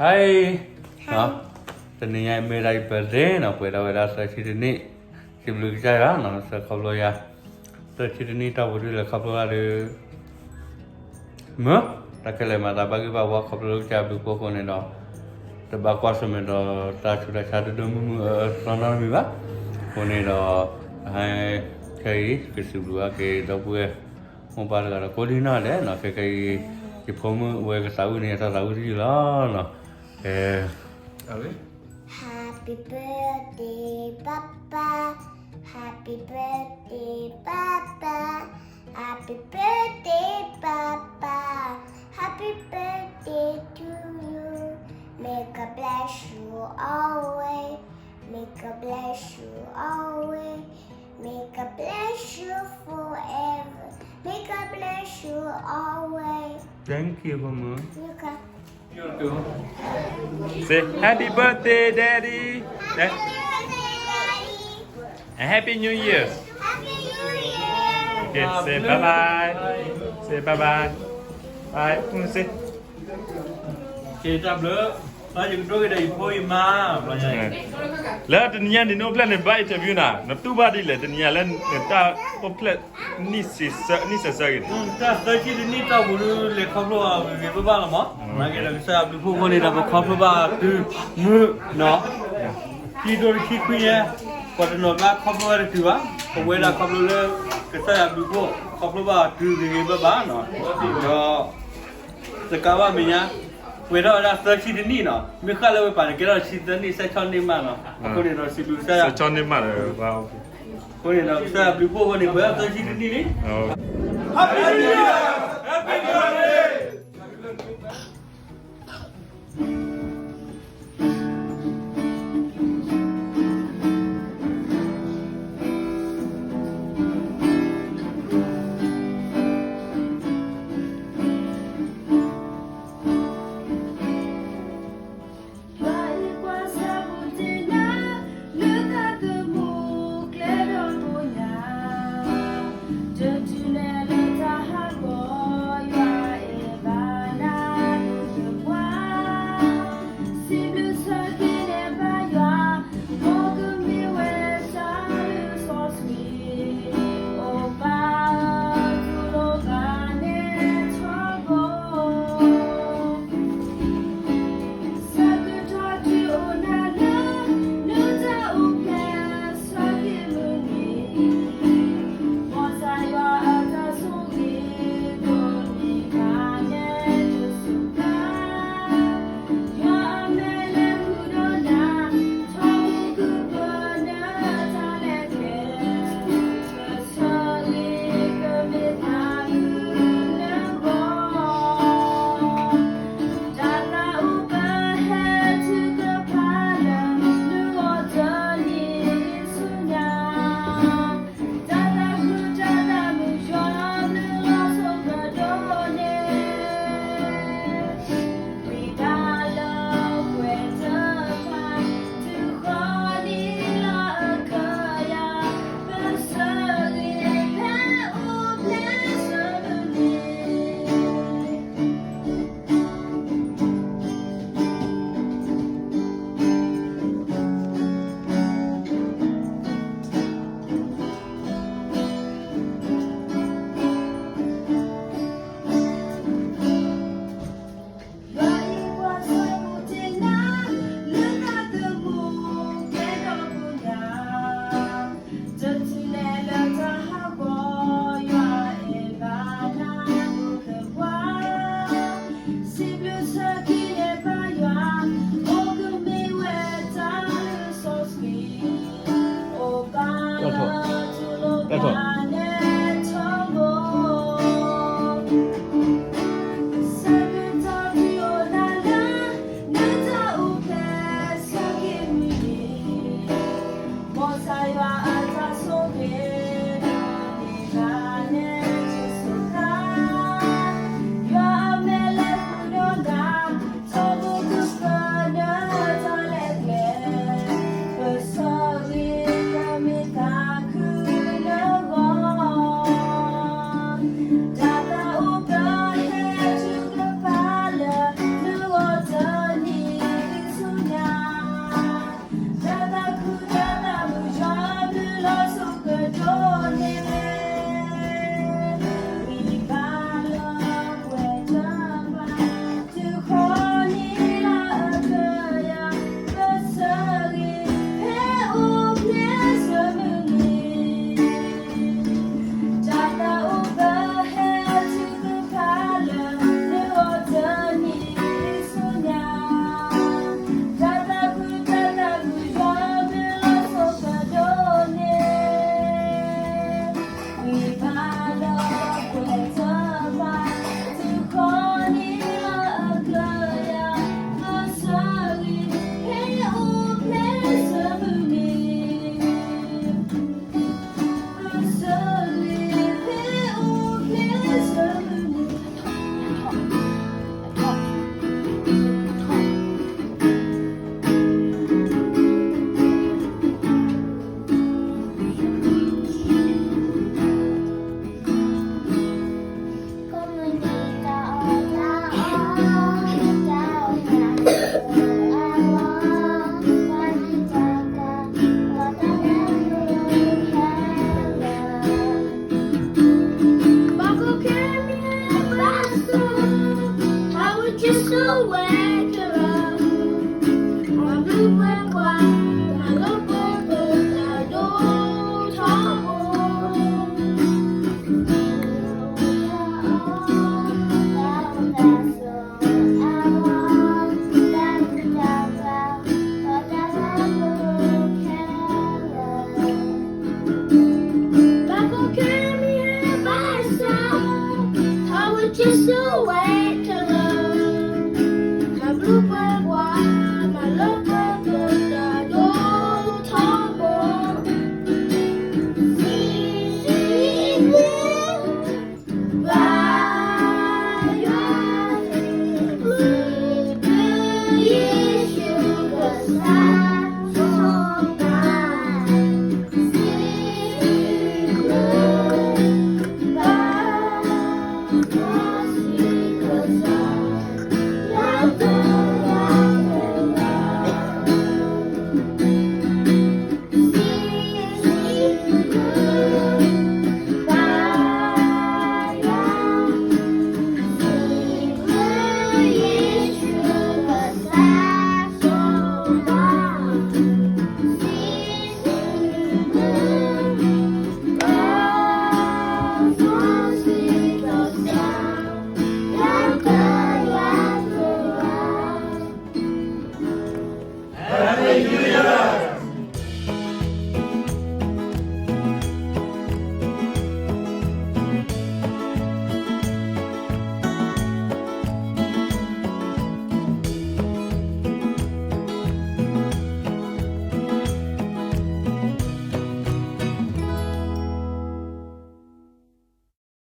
ဟါအံၤ, တနံၤညါအံၤမ့ၢ်ဒၣ်ယ birthday နီၤ, ပှဲၤဒၣ်ဝဲဒၣ်သၢဆံတနံၣ်, စံးဘျုးကစၢ်ယွၤနီၤ လၢဆှၢခီဖျိယၤ, သၢဆံတနံၣ် တၢ်အိၣ်ဖှိၣ်ဒုးလဲၤခီဖျိဘၣ်ဒီး မ့ၢ်တၢ်ခဲလၢာ်မၤသးဘၣ်ဂ့ၢ်ဘၣ်ဝါ ခီဖျိလၢကစၢ်အဘျုးအဖှိၣ်အဃိန့ၣ်ဒီး, တဘၣ်ကွၢ်ဆၢၣ်မဲာ်ဒီးတၢ်ဆူးတၢ်ဆါဒိၣ်ဒိၣ်မုၢ်မုၢ်အၢအၢသီသီနီတမံၤဘၣ်. အဃိန့ၣ်ဒီး, ခဲအံၤ ကစံးဘျုးဘၣ်က့ၤဒီပုၢ်ဝဲၢ် မိၢ်ပၢ်တဂၤဒီးကိးဒံနီၢ်ဒဲးနီၤ, ခဲခဲအံၤ ယဖိမုၣ်ဝဲကသးဝံၣ်န့ၣ် အတၢ်သးဝံၣ်တယုၢ်လီၤ. ဖဲ Happy birthday, Papa. Happy birthday, Papa. Happy birthday, Papa. Happy birthday to you. May God bless you always. May God bless you always. May God bless you forever. May God bless you always. Thank you, Mama. You can Say happy birthday, Daddy. And Happy New Year. Happy New Year. Okay, say bye bye. Say bye bye. Bye. Say. ကဲ တၢ်ဘျုး, ယကဒိက့ၤဒီးယဖိယမါ, လၢတနံၤညါန့ၣ် နအိၣ်ဖျဲၣ်န့ၣ် ဘၣ် interview နၤ, နတူၢ်ဘၣ်ဒ်လဲၣ် တနံၤညါလၢနတၢ်အိၣ်ဖျဲၣ် နံၣ်စဲးဆၢဂ့ၤန့ၣ်, တၢ်သၢဆံတနံၣ်တၢ်အိၣ်ဖှိၣ်ဒုးလဲၤခီဖျိအီၤဂ့ၤဂ့ၤဘၣ်ဘၣ်လီၤမး, နာ်က့ဒီးကစၢ်ယွၤဘျုးဖှိၣ်အဃိန့ၣ်ဒီး ပခီဖျိဘၣ်တုၤမုၢ်နီၤ, ခံဒိတဆံခွံညါ, ပှၤတနီၤကျါခီဖျိဝဲတတုၤဘၣ်, ပဝဲဒၣ်ခီဖျိလၢ ကစၢ်ယွၤဘျုးဖှိၣ် ခီဖျိဘၣ်တုၤဂ့ၤဂ့ၤဘၣ်ဘၣ်နီၤ, ဒီး တကးဘၣ်မဲာ်ညါ, ပှဲၤထီၣ်ဝဲဒၣ်သၢဆံတနံၣ်နီၤ, မ့ၢ်ဃၣ်လၢဝဲပာ်န့ၣ် ကဲထီၣ်တဆံသၢနံၣ် ဆၢချီန့ၢ်မးနီၤ, အဃိန့ၣ်ဒီးစံးဘျုးကစၢ်ယွၤ, ဆၢချီန့ၢ်မးဒီး, အဃိန့ၣ်ဒီးကစၢ်ယွၤဘျုးဖှိၣ်အဃိန့ၣ် ပှဲၤထီၣ်သၢဆံတနံၣ်လံ. Happy New Year! Happy New Year! ယဆိဝဲ